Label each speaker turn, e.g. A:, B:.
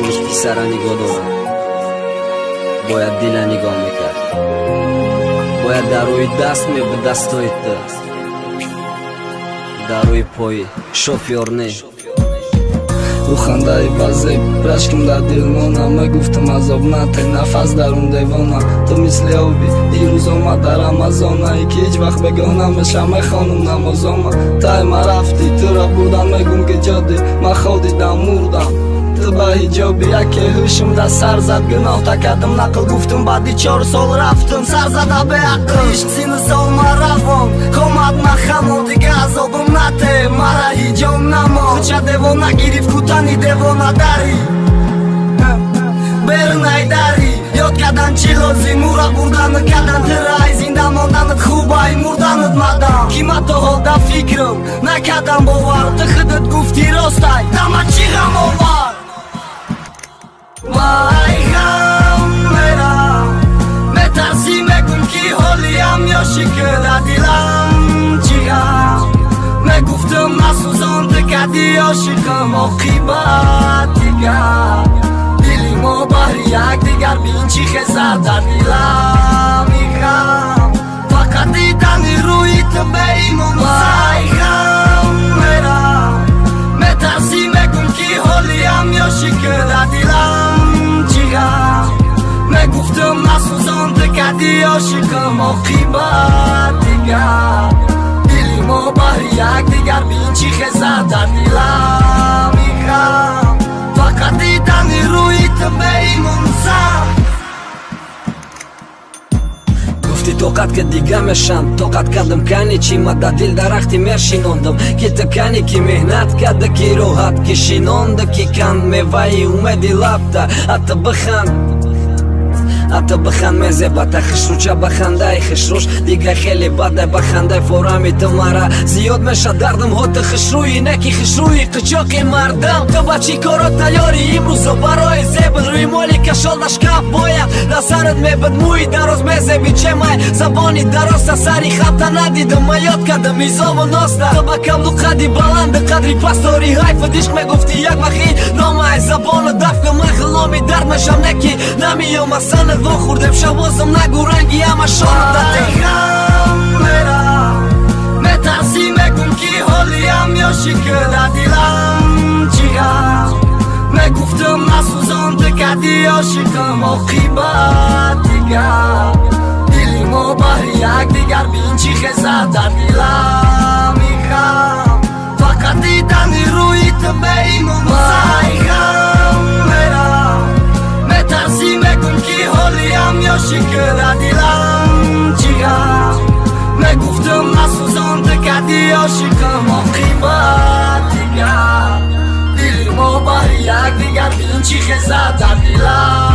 A: Имрӯз писара нигоҳ дорам, бояд дила нигоҳ мекард, бояд дар рӯи даст мебуд дастои ту, дар рӯи пои шофёр не.
B: Рӯхандаи базеб рашким дар дил мона, мегуфтам азоб нате нафас дарун девона. Ту мисли оби дирӯз омад дар Амазона, ки ҳеҷ вақт бегоҳ намешам, мехонам намозома. Тай ма рафтӣ, туро бурдан мегум ки ҷоди ман хо дидам мурдам. Ту ба ҳиҷоби яке ҳушм да сар зад, гуноҳ такардам нақл гуфтум, баъди 4 сол рафтум сар зада беақл. Ишқ сину сол ма равон комад махамон, дига азобум нате, мара ҳиҷоб намон. Кӯча девона гирифт кутани девона дари берунай дари, ёд кардан чӣ лозим, ура бурдану кардан тирай, зинда монданат хубай мурданат мадам. Ки ма то ҳол дар фикрам накардам бовар, ту худат гуфтӣ ростай, дама чӣ ғам овар. Май ғам мерам, метарсӣ мегум ки ҳолиам ёши ки дар дилам чӣ ғам. Мегуфтам насӯзон, ту кардӣ ошиқам, оқибат дигар. Дили мо баҳри якдигар, бин чӣ хезад дар дилам и ғам, фақат дидани рӯи ту беимон. Май ғам мерам, метарсӣ мегум ки ҳолиам ёши ки дар дилам чӣ ғам. Мегуфтам насӯзон, ту кардӣ ошиқам, оқибат дигар. Дили мо баҳри якдигар, бин чӣ хезад дар дилам и ғам, фақат дидани рӯи ту беимон сар.
A: Гуфтӣ тоқат ки дига мешам, тоқат кардам, кани чӣ? Ма дар дил дарахти мешинондам, ки ту кани, ки меҳнат карда, ки роҳат ки шинонда, ки канд меваи умеди лабта. Ата биханд, ата биханд, мезебата хушрӯча, бахандаи хушрӯш дига хеле бадай, бахандаи форами ту мара зиёд меша дардам. Ҳо ту хушрӯи не ки хушрӯи қичоқи мардам, ту ба чӣ коро тайёрӣ имрӯзо барои зебл? Рӯймоли кашол дар шкаф бояд дар сарат мебуд, мӯи дароз мезеби чемай забони дарозта, сари хата надидам, ма ёд кардам изову носта. Ту ба каблу қадди баланди қадри пастори ҳайфу дишқ мегуфтӣ як вақти номай забону даф кун, ман ғуломи дард мешам, не ки намеёма санат вохӯрдем шабозам, нагу ранги ҳама шонам.
B: Ғам мерам, метарсӣ мегум ки ҳолиам ёши ки дар дилам чӣ ғам. Мегуфтам насӯзон, ту кардӣ ошиқам, оқибат дигар. Дили мо баҳри якдигар, бин чӣ хезад дар дилам и ғам, фақат дидани рӯи ту беимон. Май ғам мерам, метарсӣ мегум ки ҳолиам ёши ки дар дилам чӣ ғам. Мегуфтам насӯзон, ту кардӣ ошиқам, оқибат дигар. Дили мо баҳри якдигар, бин чӣ хезад дар дилам.